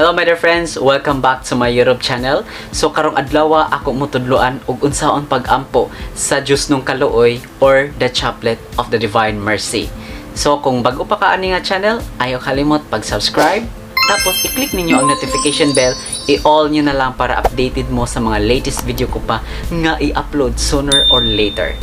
Hello, my dear friends, welcome back to my YouTube channel. So karong adlaw, ako motudloan og unsaon pag-ampo sa Dios nung Kaluoy or the Chaplet of the Divine Mercy. So kung bago pa ka ani nga channel, ayaw kalimot pag-subscribe, tapos i-click ninyo ang notification bell, i-all nyo na lang para updated mo sa mga latest video ko pa nga i-upload sooner or later.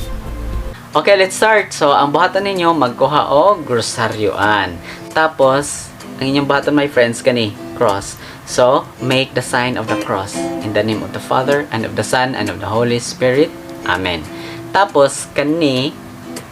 Okay, let's start. So, ang buhatan ninyo, magkuha og rosaryoan. Tapos, ang inyong buhaton, my friends, kani, cross. So, make the sign of the cross. In the name of the Father, and of the Son, and of the Holy Spirit. Amen. Tapos, kani,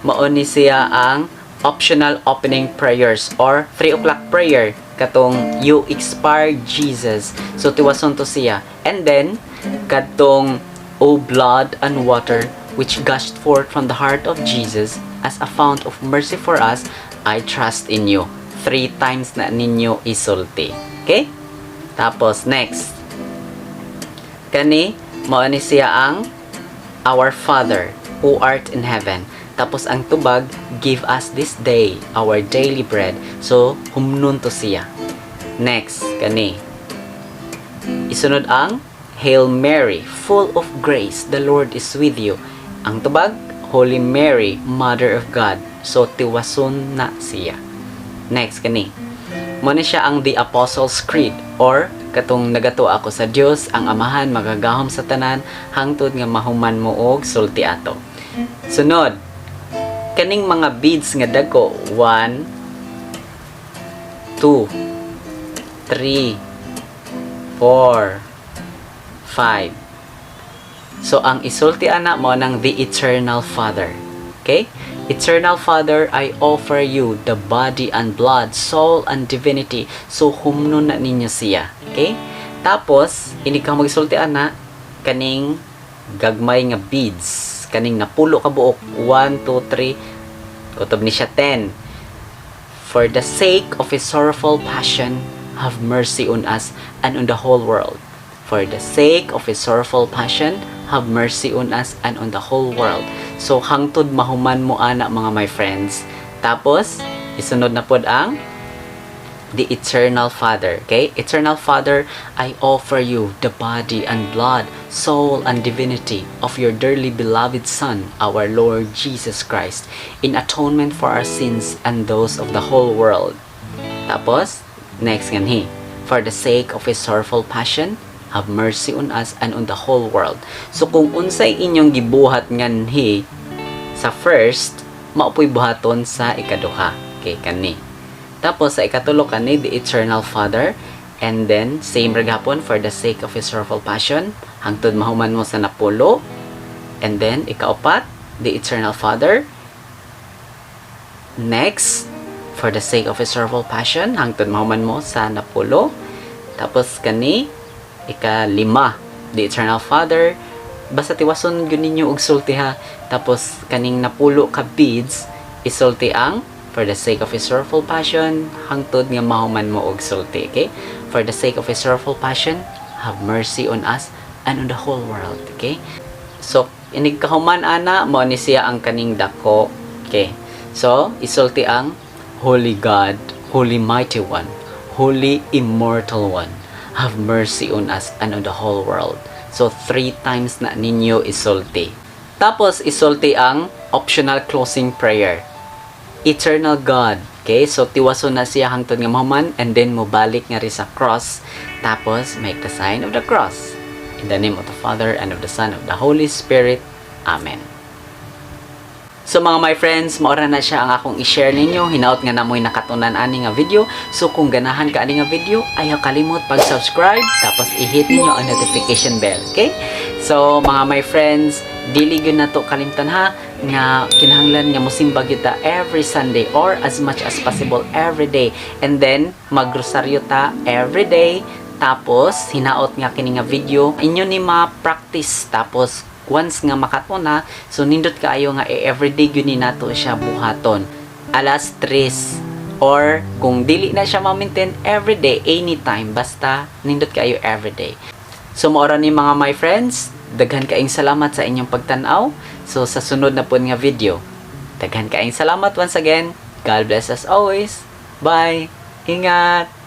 mao ni siya ang optional opening prayers or 3 o'clock prayer katong "You Expired Jesus." So, tiwason to siya. And then, katong "O blood and water which gushed forth from the heart of Jesus as a fount of mercy for us, I trust in you." Three times na ninyo isulti. Okay? Tapos, next. Kani, mao ni siya ang "Our Father, who art in heaven." Tapos ang tubag, "Give us this day our daily bread." So, humnon to siya. Next, kani. Isunod ang "Hail Mary, full of grace, the Lord is with you." Ang tubag, "Holy Mary, Mother of God." So, tiwason na siya. Next, kani. Mao ni siya ang the Apostles' Creed or katong "Nagatuo ako sa Dios, ang Amahan makagagahom sa tanan," hangtod nga mahuman mo og sulti ato. Sunod, kaning mga beads nga dagko, 1, 2, 3, 4, 5. So, ang isulti ana mao nang the Eternal Father. Okay? "Eternal Father, I offer you the body and blood, soul and divinity." So, humnon na ninyo siya. Okay? Tapos, inig ka magsulti ana, kaning gagmay nga beads. Kaning napulo ka buok. 1, 2, 3. Kutob ni siya 10. "For the sake of His sorrowful passion, have mercy on us and on the whole world. For the sake of His sorrowful passion, have mercy on us and on the whole world." So, hangtod mahuman mo ana, mga my friends. Tapos, isunod na pod ang the Eternal Father. Okay? "Eternal Father, I offer you the body and blood, soul and divinity of your dearly beloved Son, our Lord Jesus Christ, in atonement for our sins and those of the whole world." Tapos, next nganhi, "For the sake of His sorrowful passion, have mercy on us and on the whole world." So, kung unsay inyong gibuhat nganhi sa first, mao po'y buhaton sa ikaduha. Okay, kani. Tapos, sa ikatulo kani, the Eternal Father, and then, same ra gihapon, "For the sake of His sorrowful passion," hangtod mahuman mo sa napulo. And then, ikaupat, the Eternal Father. Next, "For the sake of His sorrowful passion," hangtod mahuman mo sa napulo. Tapos, kani, ika-lima, the Eternal Father. Basta tiwason gyud ninyo og sulti ha. Tapos, kaning napulo ka beads, isulti ang "For the sake of His sorrowful passion," hangtod nga mahuman mo og sulti, okay? "For the sake of His sorrowful passion, have mercy on us and on the whole world," okay? So, inig kahuman ana, mao ni siya ang kaning dako. Okay. So, isulti ang "Holy God, Holy Mighty One, Holy Immortal One, have mercy on us and on the whole world." So, three times na ninyo isulti. Tapos, isulti ang optional closing prayer. "Eternal God." Okay? So, tiwaso na siya hangtod nga mahuman and then mobalik nga ri sa cross. Tapos, make the sign of the cross. In the name of the Father, and of the Son, of the Holy Spirit. Amen. So mga my friends, mao ra na siya ang akong i-share ninyo. Hinaot nga namoy nakatunan ani nga video. So kung ganahan ka ani nga video, ayaw kalimot pag-subscribe tapos i-hit ninyo ang notification bell, okay? So mga my friends, dili gyud nato kalimtan ha nga kinahanglan nga mosimba kita every Sunday or as much as possible every day. And then magrosaryo ta every day. Tapos hinaot nga kini nga video inyo ni ma-practice, tapos once nga makatuna, so nindot kaayo nga everyday gyud ni nato siya buhaton alas 3 or kung dili na siya ma-maintain everyday, anytime, basta nindot kaayo everyday. So mao ra ni, mga my friends. Daghan kaayong salamat sa inyong pagtan-aw. So sa sunod na pod nga video, daghan kaayong salamat once again. God bless us always. Bye. Ingat.